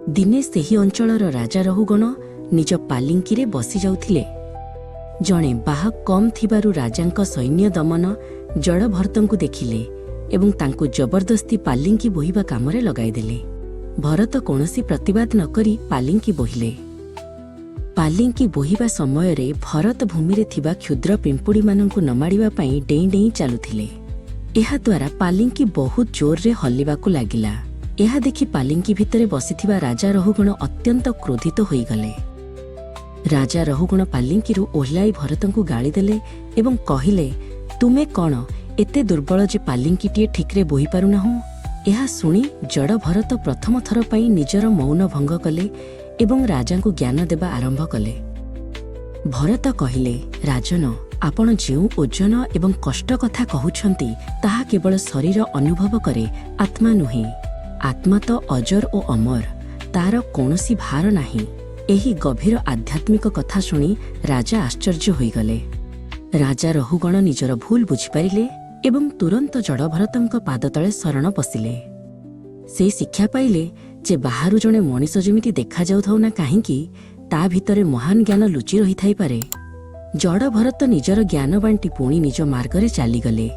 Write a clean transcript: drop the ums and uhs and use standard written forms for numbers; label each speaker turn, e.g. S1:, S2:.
S1: ଦିନେ ସେହି ଅଞ୍ଚଳର ରାଜା ରହୁଗଣ ନିଜ ପାଲିଙ୍କିରେ ବସି ଯାଉଥିଲେ। ଜଣେ ବାହକ କମ୍ ଥିବାରୁ ରାଜାଙ୍କ ସୈନ୍ୟ ଦମନ ଜଡ଼ଭରତଙ୍କୁ ଦେଖିଲେ ଏବଂ ତାଙ୍କୁ ଜବରଦସ୍ତି ପାଲିଙ୍କି ବୋହିବା କାମରେ ଲଗାଇଦେଲେ। ଭରତ କୌଣସି ପ୍ରତିବାଦ ନ କରି ପାଲିଙ୍କି ବୋହିଲେ। ପାଲିଙ୍କି ବୋହିବା ସମୟରେ ଭରତ ଭୂମିରେ ଥିବା କ୍ଷୁଦ୍ର ପିମ୍ପୁଡ଼ିମାନଙ୍କୁ ନ ମାଡ଼ିବା ପାଇଁ ଡେଇଁ ଡେଇଁ ଚାଲୁଥିଲେ। ଏହାଦ୍ୱାରା ପାଲିଙ୍କି ବହୁତ ଜୋରରେ ହଲିବାକୁ ଲାଗିଲା। ଏହା ଦେଖି ପାଲିଙ୍କି ଭିତରେ ବସିଥିବା ରାଜା ରହୁଗଣ ଅତ୍ୟନ୍ତ କ୍ରୋଧିତ ହୋଇଗଲେ। ରାଜା ରହୁଗଣ ପାଲିଙ୍କିରୁ ଓହ୍ଲାଇ ଭରତଙ୍କୁ ଗାଳିଦେଲେ ଏବଂ କହିଲେ, "ତୁମେ କ'ଣ ଏତେ ଦୁର୍ବଳ ଯେ ପାଲିଙ୍କିଟିଏ ଠିକ୍ରେ ବୋହି ପାରୁନାହୁଁ?" ଏହା ଶୁଣି ଜଡ଼ ଭରତ ପ୍ରଥମ ଥର ପାଇଁ ନିଜର ମୌନ ଭଙ୍ଗ କଲେ ଏବଂ ରାଜାଙ୍କୁ ଜ୍ଞାନ ଦେବା ଆରମ୍ଭ କଲେ। ଭରତ କହିଲେ, "ରାଜନ, ଆପଣ ଯେଉଁ ଓଜନ ଏବଂ କଷ୍ଟ କଥା କହୁଛନ୍ତି, ତାହା କେବଳ ଶରୀର ଅନୁଭବ କରେ, ଆତ୍ମା ନୁହେଁ। ଆତ୍ମା ତ ଅଜର ଓ ଅମର, ତାର କୌଣସି ଭାର ନାହିଁ।" ଏହି ଗଭୀର ଆଧ୍ୟାତ୍ମିକ କଥା ଶୁଣି ରାଜା ଆଶ୍ଚର୍ଯ୍ୟ ହୋଇଗଲେ। ରାଜା ରହୁଗଣ ନିଜର ଭୁଲ ବୁଝିପାରିଲେ ଏବଂ ତୁରନ୍ତ ଜଡ଼ଭରତଙ୍କ ପାଦତଳେ ଶରଣ ପଶିଲେ। ସେ ଶିକ୍ଷା ପାଇଲେ ଯେ ବାହାରୁ ଜଣେ ମଣିଷ ଯେମିତି ଦେଖାଯାଉଥାଉ ନା କାହିଁକି, ତା ଭିତରେ ମହାନ ଜ୍ଞାନ ଲୁଚି ରହିଥାଇପାରେ। ଜଡ଼ଭରତ ନିଜର ଜ୍ଞାନ ବାଣ୍ଟି ପୁଣି ନିଜ ମାର୍ଗରେ ଚାଲିଗଲେ।